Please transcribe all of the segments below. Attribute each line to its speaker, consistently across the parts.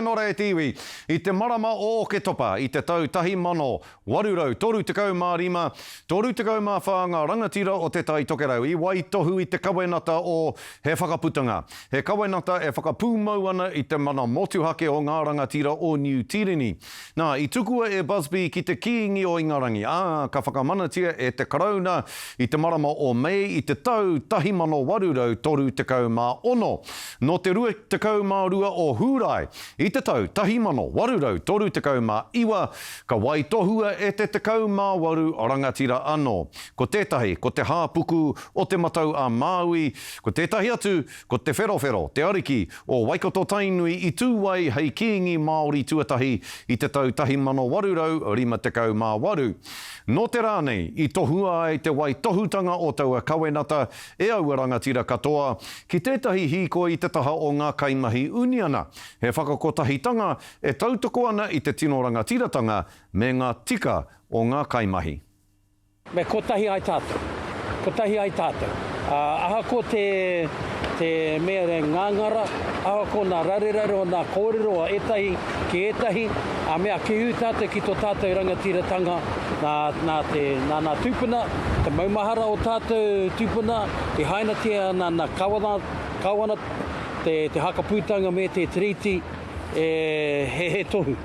Speaker 1: Nora e te iwi, i te marama o Oketopa i te tau 1835, 34 ngā rangatira o Te Tai Tokerau i waitohu i te kawenata o He Whakaputanga, he kawenata e whakapūmau ana i te mana motuhake o ngā rangatira o Niu Tīreni. Nā, i tukua e Busby ki te Kīngi o Ingarangi, ā, ka whakamanatia e te Karauna i te marama o Mei i te tau 1836. Nō te 22 o Hūrae i te tau 1839, ka waitohua e te 18 rangatira anō. Ko tētahi, ko Te Hāpuku o Te Matau-a-Māui, ko tētahi atu, ko Te Wherowhero, te ariki o Waikato-Tainui i tū ai hei Kīngi Māori tuatahi i te tau 1858. Nō te rā nei i tohua ai te waitohutanga o taua kawenata e aua rangatira katoa ki tētahi hīkoi i te taha o ngā kaimahi uniana, he whakakotahitanga e tautoko ana i te tino rangatiratanga me ngā tika o ngā kaimahi.
Speaker 2: Me kotahi ai tātou. Kotahi ai tātou. Ā, ahakoa te, te mea e ngangara, ahakoa nā raruraru o nā kōrero a ētahi ki ētahi, ā, me akiū tātou ki tō tātou rangatiratanga, nā, nā te, nā nā tūpuna, te maumahara o tātou tūpuna, i hainatia nā nā kawana, kawana, te, te hakapūtanga me te Tiriti, e, he, he tohu.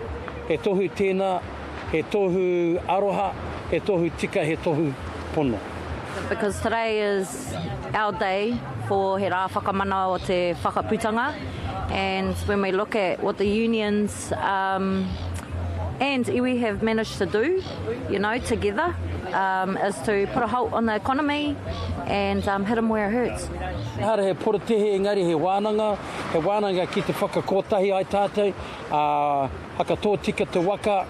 Speaker 2: He tohu tēnā. He tohu aroha, he tohu tika, he tohu pono.
Speaker 3: Because today is our day for he rā whakamana o te whakaputanga and when we look at what the unions um, and iwi have managed to do, you know, together um, is to put a halt on the economy and um, hit them where it hurts.
Speaker 2: Ehara he porotehe engari he wānanga, he wānanga ki te whakakotahi ai tātou, ā, Haka tōtika te waka,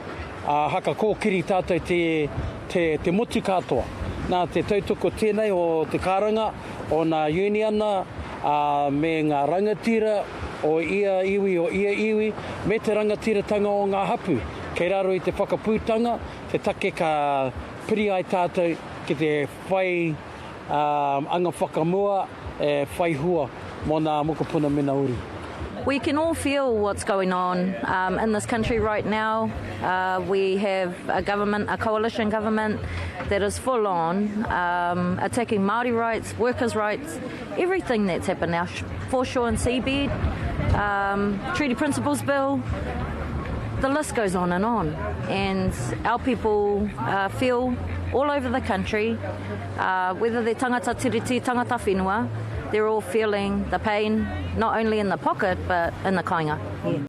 Speaker 2: ā, haka kōkiri tātou te, te, te motu katoa. Nā te tautoko tēnei o te kārangao nā uniana, ā, me ngā rangatira o ia iwi, o ia iwi, me te rangatiratanga o ngā hapu. Kei raro i te whakapūtanga, te take ka piri ai tātou ki te whai anga whakamua e whai hua mō nā mokopuna me nā uri.
Speaker 3: We can all feel what's going on um, in this country right now. Uh, we have a government, a coalition government, that is full on um, attacking Māori rights, workers' rights, everything that's happened now. Foreshore and seabed, um, Treaty Principles Bill, the list goes on and on. And our people uh, feel all over the country, uh, whether they're tangata tiriti, tangata whenua, they're all feeling the pain, not only in the pocket, but in the kainga. Yeah.